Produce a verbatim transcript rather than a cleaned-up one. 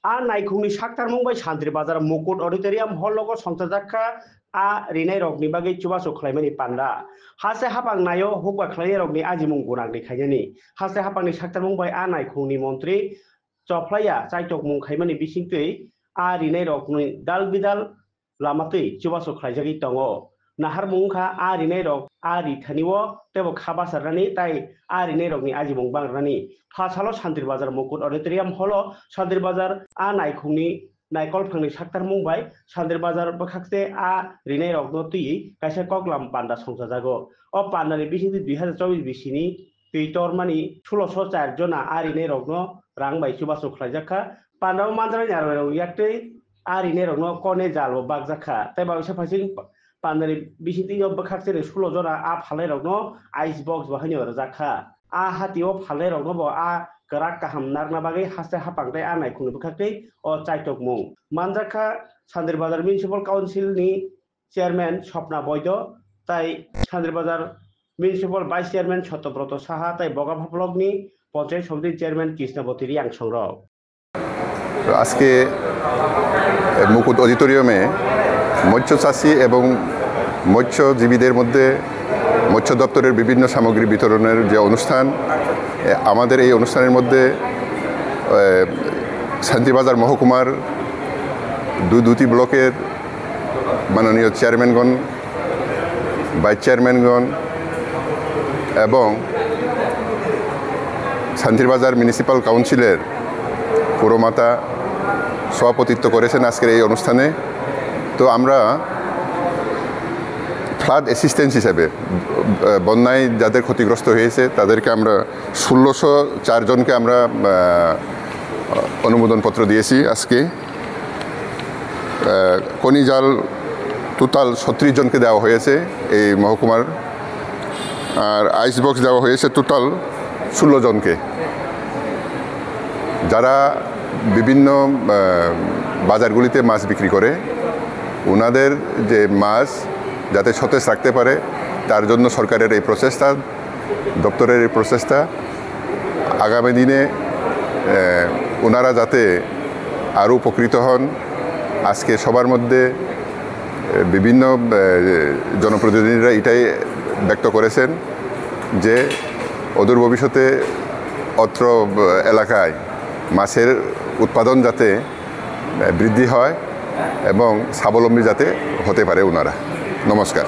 A naikhungni saktarmung bai Santri Bazar Mukut Auditorium hall logo songchajak kha a rinai rokni bagwi chubachu khlaimani panda. Haste haphang naio hukba khlainai rokni ajimung gwnangni khainani. Haste haphangni saktarmung bai a naikhungni montri chophlaiya chaitokmung khaimani bisingtwi a rinai rokni dal bidal lama twi chubachu khlaijagwi tongo. Naharmung wngkha a rinai rok a ri thani o teibo kha bacharnani tai a rinai rokni ajimung bangrani. Pha salo Santri Bazar Mukut Auditorium hall o Santri Bazar a naikhungni naikolphangni saktarmung bai Santri Bazar bwkhakte a rinai rokno twiwi kaisa koklam panda songchajago. O pandani bisingtwi dui hazar chobbish bisini twi tormani sulosho char jona a rinai rokno rang bai chubachu khlaijak kha. Pandao manjaknai ni aro rok yaktwi a rinai rokno kone jal bo bakjak kha. Tei bagwi sa phaising pandani bisingtwi o bwkhak chini sulo jora a phalnai rokno ice box bo haino rwjak kha. A hati o phalnai rokno bo a kwrak kaham narwkna bagwi haste haphang tei a naikhungni bwkhaktwi o chaitokmung manjak kha. Santri Bazar Municipal Council ni Chairman Swapna Boido tai Santri Bazar Municipal Vice Chairman Satyabroto Saha tai Bogabha Block ni Panchayat Samiti Chairman Krishnaboti Riangsong rok. আজকে মুকুট অডিটোরিয়ামে মৎস্য চাষী এবং মৎস্যজীবীদের মধ্যে মৎস্য দপ্তরের বিভিন্ন সামগ্রী বিতরণের যে অনুষ্ঠান, এ, আমাদের এই অনুষ্ঠানের মধ্যে, এ, শান্তিবাজার মহকুমার দু-, দুটি ব্লকের মাননীয় চেয়ারম্যানগণ, ভাইস চেয়ারম্যানগণ এবং শান্তিরবাজার মিউনিসিপ্যাল কাউন্সিলের পুরমাতা সভাপতিত্ব করেছেন আজকের এই অনুষ্ঠানে। তো আমরা ফ্লাড অ্যাসিস্ট্যান্স হিসাবে, আহ, বন্যায় যাদের ক্ষতিগ্রস্ত হয়েছে তাদেরকে আমরা ষোলোশো চার জনকে আমরা, আহ, অনুমোদন পত্র দিয়েছি আজকে। আহ, কনি জাল টোটাল ছত্রিশ জনকে দেওয়া হয়েছে এই মহকুমার, আর আইস বক্স দেওয়া হয়েছে টোটাল ষোলো জনকে, যারা বিভিন্ন, আহ, বাজারগুলিতে মাছ বিক্রি করে, ওনাদের যে মাছ যাতে সতেজ রাখতে পারে, তার জন্য সরকারের এই প্রচেষ্টা, দপ্তরের এই প্রচেষ্টা। আগামী দিনে, আহ, ওনারা যাতে আরও উপকৃত হন, আজকে সবার মধ্যে, আহ, বিভিন্ন, আহ, জনপ্রতিনিধিরা এটাই ব্যক্ত করেছেন যে অদূর ভবিষ্যতে অত্র, আহ, এলাকায় মাছের উৎপাদন যাতে, আহ, বৃদ্ধি হয় এবং স্বাবলম্বী যাতে হতে পারে ওনারা। নমস্কার।